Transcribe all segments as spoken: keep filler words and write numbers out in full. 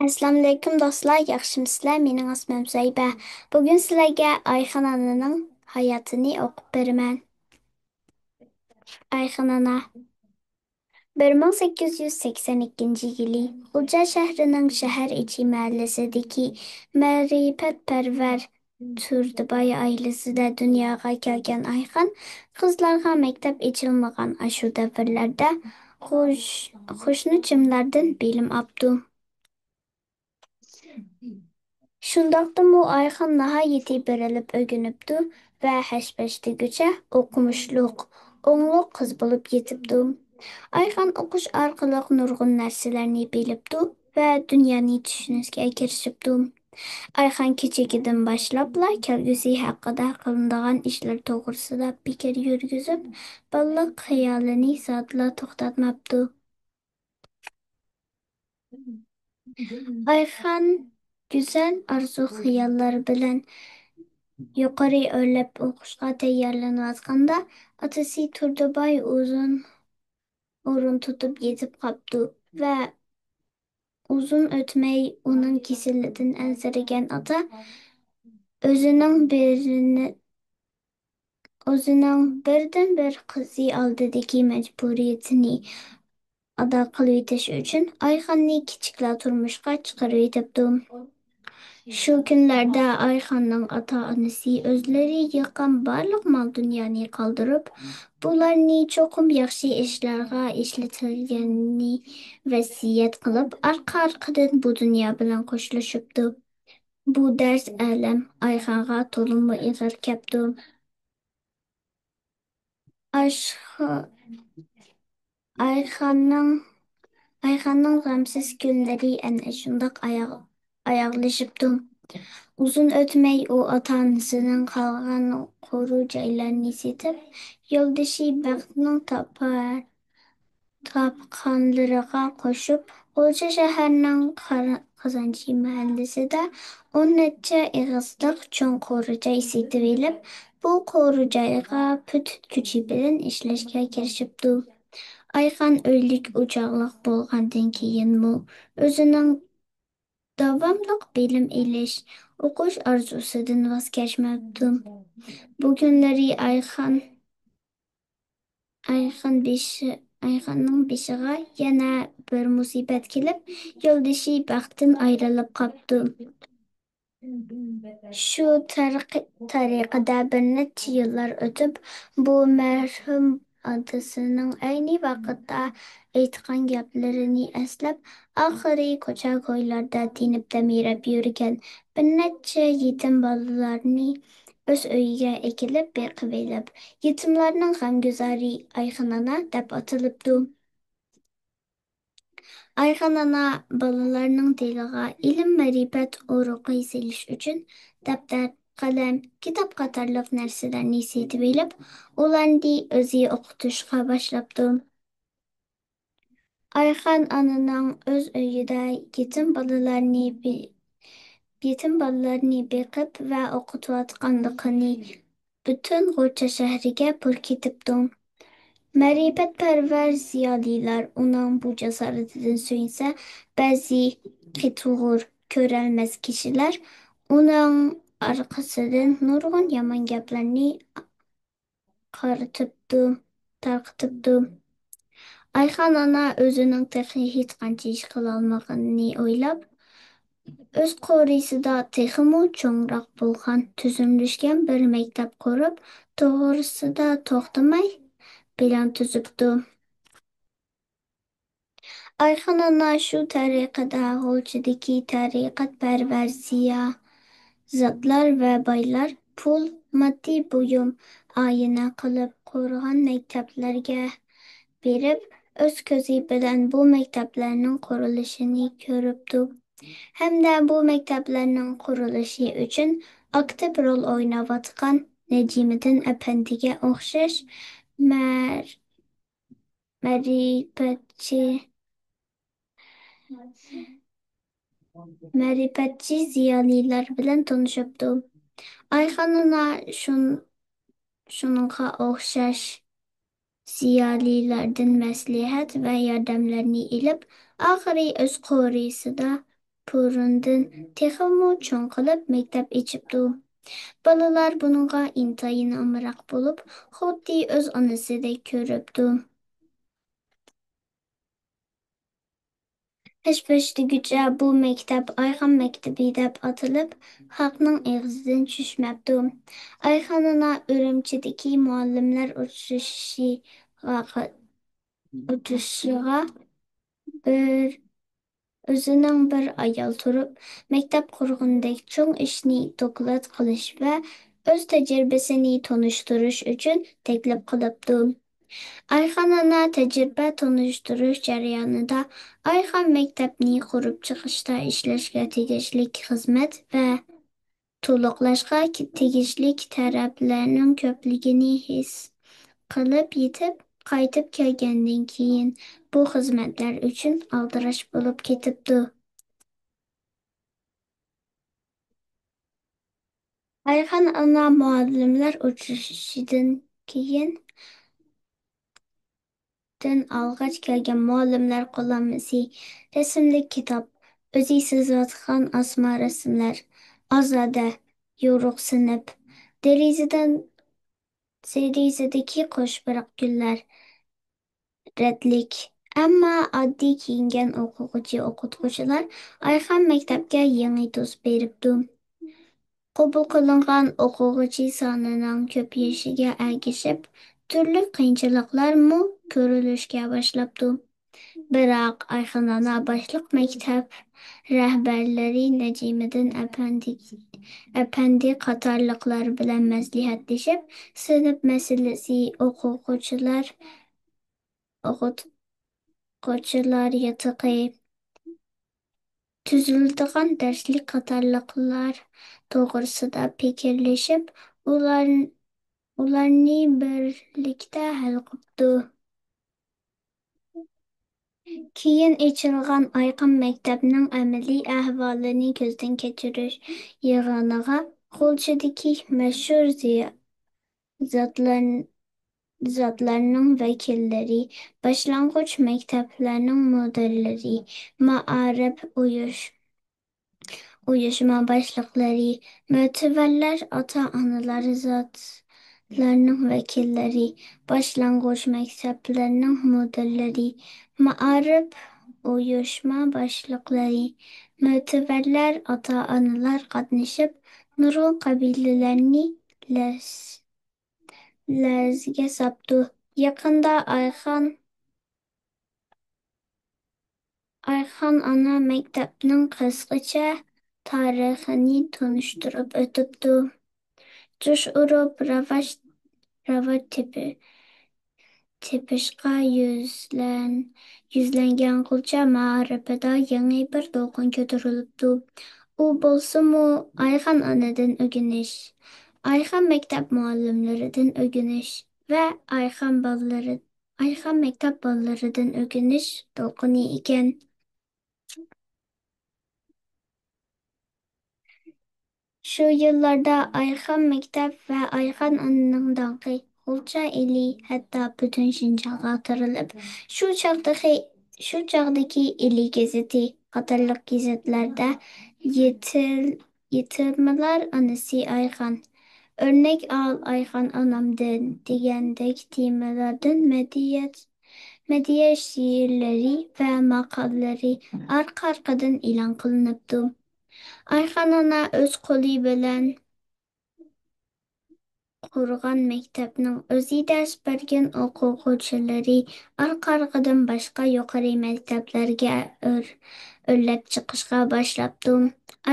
ئەسسالامۇئەلەيكۇم دوستلار، ياخشىمۇسىلەر؟ مېنىڭ ئىسمىم زەيبە. بۈگۈن سىلەرگە ئايخان ئانىنىڭ ھاياتىنى ئوقۇپ بېرىمەن. ئايخان ئانا. بىر مىڭ سەككىز يۈز سەكسەن ئىككىنچى يىلى غۇلجا شەھىرىنىڭ شەھەر ئىچى مەھەللىسىدىكى مەرىپەتپەرۋەر تۇردىباي ئائىلىسىدە دۇنياغا كەلگەن ئايخان قىزلارغا مەكتەپ ئېچىلمىغان ئاشۇ دەۋرلەردە قوش-، قوشنا چىملاردىن بىلىم ئاپتۇ. شۇنداقتىمۇ ئايخان ناھايىتى بېرىلىپ ئۆگىنىپتۇ ۋە ھەش-پەش دېگۈچە ئوقۇمۇشلۇق، ئوڭلۇق قىز بولۇپ يېتىپتۇ. ئايخان ئوقۇش ئارقىلىق نۇرغۇن نەرسىلەرنى بىلىپتۇ ۋە دۇنيانى چۈشىنىشكە كىرىشىپتۇ. ئايخان كىچىكىدىن باشلاپلا كەلگۈسى ھەققىدە قىلىنىدىغان ئىشلار توغرىسىدا پىكىر يۈرگۈزۈپ، بالىلىق خىيالىنى زادىلا توختاتماپتۇ. ئايخان گۈزەل ئارزۇ-خىياللار بىلەن يۇقىرى ئۆرلەپ ئوقۇشقا تەييارلىنىۋاتقاندا، ئاتىسى تۇردىباي ئۇزۇن ئورۇن تۇتۇپ يېتىپ قاپتۇ ۋە ئۇزۇن ئۆتمەي ئۇنىڭ كېسىلىدىن ئەنسىرىگەن ئاتا ئۆزىنىڭ بىرىنى، ئۆزىنىڭ بىردىنبىر قىزى ئالدىدىكى مەجبۇرىيىتىنى ئادا قىلىۋېتىش ئۈچۈن ئايخاننى كىچىكلا تۇرمۇشقا چىقىرىۋېتىپتۇ. شۇ كۈنلەردە ئايخاننىڭ ئاتا-ئانىسى ئۆزلىرى يىغقان بارلىق مال-دۇنيانى قالدۇرۇپ، بۇلارنى چوقۇم ياخشى ئىشلارغا ئىشلىتىلگىنىنى ۋەسىيەت قىلىپ، ئارقا-ئارقىدىن بۇ دۇنيا بىلەن خوشلىشىپتۇ. بۇ دەرس ئەلەم ئايخانغا تولىمۇ ئېغىر كەپتۇ. ئاشخا-، ئايخاننىڭ، ئايخاننىڭ غەمسىز كۈنلىرى ئەنە شۇنداق ئاياغ-، ئاياغلىشىپتۇ. ئۇزۇن ئۆتمەي ئۇ ئاتا-ئانىسىنىڭ قالغان قورۇ جايلارنى سېتىپ، يولدىشى بەختنىڭ تاپا-، تاپقانلىرىغا قوشۇپ، غۇلجا شەھەرنىڭ قار-، قازانچى مەھەللىسىدە ئون نەچچە ئېغىزلىق چوڭ قورۇ جاي سېتىۋېلىپ، بۇ قورۇ جايغا پۈتۈن كۈچى بىلەن ئىشلەشكە كىرىشىپتۇ. ئايخان ئۆيلۈك-ئوچاقلىق بولغاندىن كېيىنمۇ ئۆزىنىڭ داۋاملىق بىلىم ئېلىش، ئوقۇش ئارزۇسىدىن ۋاز كەچمەپتۇ. بۇ كۈنلىرى ئايخان، ئايخان بېشى، ئايخاننىڭ بېشىغا يەنە بىر مۇسىبەت كېلىپ، يولدىشى بەختتىن ئايرىلىپ قاپتۇ. شۇ تەرقى-، تەرىقىدە بىر نەچچە يىللار ئۆتۈپ، بۇ مەرھۇم ئاتىسىنىڭ ئەينى ۋاقىتتا ئېيتقان گەپلىرىنى ئەسلەپ، ئاخىرى كوچا-كويلاردا تېنىپ-تەمرەپ يۈرگەن بىر نەچچە يېتىم بالىلارنى ئۆز ئۆيىگە ئەكېلىپ بېقىۋېلىپ، يېتىملارنىڭ غەمگۈزارى ئايخان ئانا دەپ ئاتىلىپتۇ. ئايخان ئانا بالىلارنىڭ دىلىغا ئىلىم-مەرىپەت ئۇرۇقى سېلىش ئۈچۈن دەپتەر، قەلەم، كىتاب قاتارلىق نەرسىلەرنى سېتىۋېلىپ، ئۇلارنى ئۆزى ئوقۇتۇشقا باشلاپتۇ. ئايخان ئانىنىڭ ئۆز ئۆيىدە يېتىم بالىلارنى بې-، يېتىم بالىلارنى بېقىپ ۋە ئوقۇتۇۋاتقانلىقىنى پۈتۈن غۇلجا شەھىرىگە پۇر كېتىپتۇ. مەرىپەتپەرۋەر زىيالىيلار ئۇنىڭ بۇ جاسارىتىدىن سۆيۈنسە، بەزى قېتىغۇر، كۆرەلمەس كىشىلەر ئۇنىڭ ئارقىسىدىن نۇرغۇن يامان گەپلەرنى قارىتىپتۇ، تارقىتىپتۇ. ئايخان ئانا ئۆزىنىڭ تېخى ھېچقانچە ئىش قىلالمىغىنىنى ئويلاپ، ئۆز قورۇسىدا تېخىمۇ چوڭراق بولغان، تۈزۈملەشكەن بىر مەكتەپ قۇرۇپ، توغرىسىدا توختىماي پىلان تۈزۈپتۇ. ئايخان ئانا شۇ تەرىقىدە غۇلجىدىكى تەرىقەتپەرۋەر زىيا-، زاتلار ۋە بايلار پۇل، ماددىي بۇيۇم، ئايىنە قىلىپ قۇرغان مەكتەپلەرگە بېرىپ، ئۆز كۆزى بىلەن بۇ مەكتەپلەرنىڭ قۇرۇلۇشىنى كۆرۈپتۇ ھەمدە بۇ مەكتەپلەرنىڭ قۇرۇلۇشى ئۈچۈن ئاكتىپ رول ئويناۋاتقان نەجىمىدىن ئەپەندىگە ئوخشاش مەر-، مەرىپەتچى، مەرىپەتچى زىيالىيلار بىلەن تونۇشۇپتۇ. ئايخان ئانا شۇن-، شۇنىڭغا ئوخشاش زىيالىيلاردىن مەسلىھەت ۋە ياردەملەرنى ئېلىپ، ئاخىرى ئۆز قورۇسىدا بۇرۇندىن تېخىمۇ چوڭ قىلىپ مەكتەپ ئېچىپتۇ. بالىلار بۇنىڭغا ئىنتايىن ئامراق بولۇپ، خۇددى ئۆز ئانىسىدەك كۆرۈپتۇ. ھەش-پەش دېگۈچە بۇ مەكتەپ ئايخان مەكتىپى دەپ ئاتىلىپ، خەقنىڭ ئېغىزىدىن چۈشمەپتۇ. ئايخان ئانا ئۈرۈمچىدىكى مۇئەللىملەر ئۇچرىشىشىغا، ئۇچرىشىشىغا بىر، ئۆزىنىڭ بىر ئايال تۇرۇپ، مەكتەپ قۇرغىنىدەك چوڭ ئىشنى دوكلات قىلىش ۋە ئۆز تەجرىبىسىنى تونۇشتۇرۇش ئۈچۈن تەكلىپ قىلىپتۇ. ئايخان ئانا تەجرىبە تونۇشتۇرۇش جەريانىدا ئايخان مەكتەپنى قۇرۇپ چىقىشتا ئىشلەشكە تېگىشلىك خىزمەت ۋە تولۇقلاشقا تېگىشلىك تەرەپلەرنىڭ كۆپلۈكىنى ھېس قىلىپ يېتىپ، قايتىپ كەلگەندىن كېيىن بۇ خىزمەتلەر ئۈچۈن ئالدىراش بولۇپ كېتىپتۇ. ئايخان ئانا مۇئەللىملەر ئۇچرىشىشىدىن كېيىن دىن ئالغاچ كەلگەن مۇئەللىملەر قوللانمىسى، رەسىملىك كىتاب، ئۆزى سىزىۋاتقان ئاسما رەسىملەر، ئازادە، يورۇق سىنىپ، دېرىزىدىن، دېرىزىدىكى قوشپۇراق گۈللەر، رەتلىك، ئەمما ئاددىي كىيىنگەن ئوقۇغۇچى، ئوقۇتقۇچىلار ئايخان مەكتەپكە يېڭى تۈس بېرىپتۇ. قوبۇل قىلىنغان ئوقۇغۇچى سانىنىڭ كۆپىيىشىگە ئەگىشىپ، تۈرلۈك قىيىنچىلىقلارمۇ كۆرۈلۈشكە باشلاپتۇ. بىراق ئايخان ئانا باشلىق مەكتەپ رەھبەرلىرى نەجىمىدىن ئەپەندى، ئەپەندى قاتارلىقلار بىلەن مەسلىھەتلىشىپ، سىنىپ مەسىلىسى، ئوقۇغۇچىلار، ئوقۇتقۇچىلار ياتىقى، تۈزۈلىدىغان دەرسلىك قاتارلىقلار توغرىسىدا پىكىرلىشىپ، ئۇلار، ئۇلارنى بىرلىكتە ھەل قىپتۇ. كېيىن ئېچىلغان ئايخان مەكتەپنىڭ ئەمەلىي ئەھۋالىنى كۆزدىن كەچۈرۈش يىغىنىغا غۇلجىدىكى مەشھۇر زىيا-، زاتلار-، زاتلارنىڭ ۋەكىللىرى، باشلانغۇچ مەكتەپلەرنىڭ مۇدىرلىرى، مائارىپ ئۇيۇش-، ئۇيۇشما باشلىقلىرى، مۆتىۋەرلەر، ئاتا-ئانىلار زاتلارنىڭ ۋەكىللىرى، باشلانغۇچ مەكتەپلەرنىڭ مۇدىرلىرى، مائارىپ ئۇيۇشما باشلىقلىرى، مۆتىۋەرلەر، ئاتا-ئانىلار قاتنىشىپ، نۇرغۇن قەبىلىلەرنى لەرز-، لەرزىگە ساپتۇ. يېقىندا ئايخان، ئايخان ئانا مەكتەپنىڭ قىسقىچە تارىخىنى تونۇشتۇرۇپ ئۆتۈپتۇ. جۇش ئۇرۇپ راۋاج، راۋاج تېپى-، تېپىشقا يۈزلەن-، يۈزلەنگەن غۇلجا مائارىپىدا يېڭى بىر دولقۇن كۆتۈرۈلۈپتۇ. ئۇ بولسىمۇ ئايخان ئانىدىن ئۆگىنىش، ئايخان مەكتەپ مۇئەللىملىرىدىن ئۆگىنىش ۋە ئايخان بالىلىرى، ئايخان مەكتەپ بالىلىرىدىن ئۆگىنىش دولقۇنى ئىكەن. شۇ يىللاردا ئايخان مەكتەپ ۋە ئايخان ئانىنىڭ داڭقى غۇلجا ئېلى، ھەتتا پۈتۈن شىنجاڭغا تارىلىپ، شۇ چاغدىكى، شۇ چاغدىكى ئىلى گېزىتى قاتارلىق گېزىتلەردە يېتىل-، يېتىلمىلار ئانىسى ئايخان، ئۆرنەك ئال ئايخان ئانامدىن دېگەندەك تېمىلاردىن مەدھىيە، مەدھىيە شېئىرلىرى ۋە ماقالىلىرى ئارقا-ئارقىدىن ئېلان قىلىنىپتۇ. ئايخان ئانا ئۆز قولى بىلەن قۇرغان مەكتەپنىڭ ئۆزى دەرس بەرگەن ئوقۇغۇچىلىرى ئارقا-ئارقىدىن باشقا يۇقىرى مەكتەپلەرگە ئۆر-، ئۆرلەپ چىقىشقا باشلاپتۇ.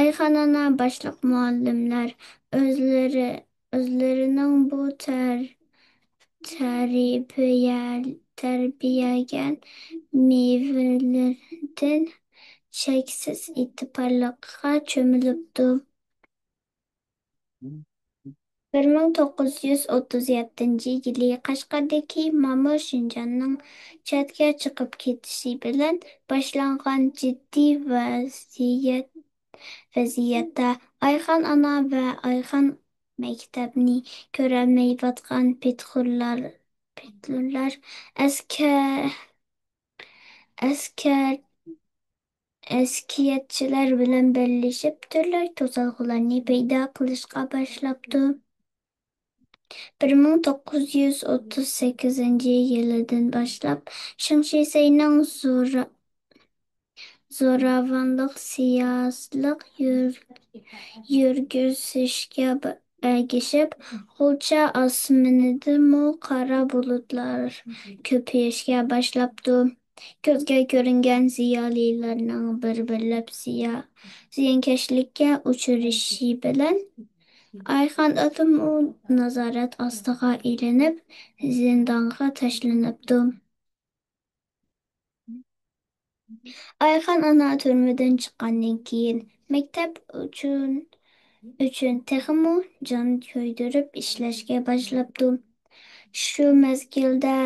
ئايخان ئانا باشلىق مۇئەللىملەر ئۆزلىرى، ئۆزلىرىنىڭ بۇ تەر-، تەربىيە-، تەربىيەگە مېۋىلىرىدىن چەكسىز ئېتىبارلىققا چۆمۈلۈپتۇ. بىر مىڭ توققۇز يۈز ئوتتۇز يەتتىنچى يىلى قەشقەردىكى مامۇر شىنجاڭنىڭ چەتكە چىقىپ كېتىشى بىلەن باشلانغان جىددىي ۋەزىيەت، ۋەزىيەتتە ئايخان ئانا ۋە ئايخان مەكتەپنى كۆرەلمەيۋاتقان پېتىخورلار، پېتىخورلار ئەسكەر-، ئەسكەر-، ئەسكىيەتچىلەر بىلەن بىرلىشىپ، تۈرلۈك توسالغۇلارنى پەيدا قىلىشقا باشلاپتۇ. بىر مىڭ توققۇز يۈز ئوتتۇز سەككىزىنچى يىلىدىن باشلاپ، شېڭ شىسەينىڭ زورا-، زوراۋانلىق سىياسىتلىق يۈر-، يۈرگۈزۈشكە ب-، ئەگىشىپ، غۇلجا ئاسمىنىدىمۇ قارا بۇلۇتلار كۆپىيىشكە باشلاپتۇ. كۆزگە كۆرۈنگەن زىيالىيلارنىڭ بىر-بىرلەپ زىيا-، زىيانكەشلىككە ئۇچرىشى بىلەن، ئايخان ئاتىمۇ نازارەت ئاستىغا ئېلىنىپ، زىندانغا تاشلىنىپتۇ. ئايخان ئانا تۈرمىدىن چىققاندىن كېيىن، مەكتەپ ئۈچۈن، ئۈچۈن تېخىمۇ جان كۆيدۈرۈپ ئىشلەشكە باشلاپتۇ. شۇ مەزگىلدە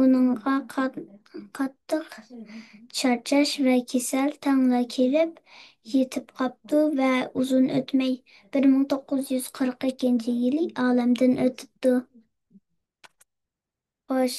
ئۇنىڭغا قات-، قاتتىق چارچاش ۋە كېسەل تەڭلا كېلىپ يېتىپ قاپتۇ ۋە ئۇزۇن ئۆتمەي، بىر مىڭ توققۇز يۈز قىرىق ئىككىنچى يىلى ئالەمدىن ئۆتۈپتۇ. خوش،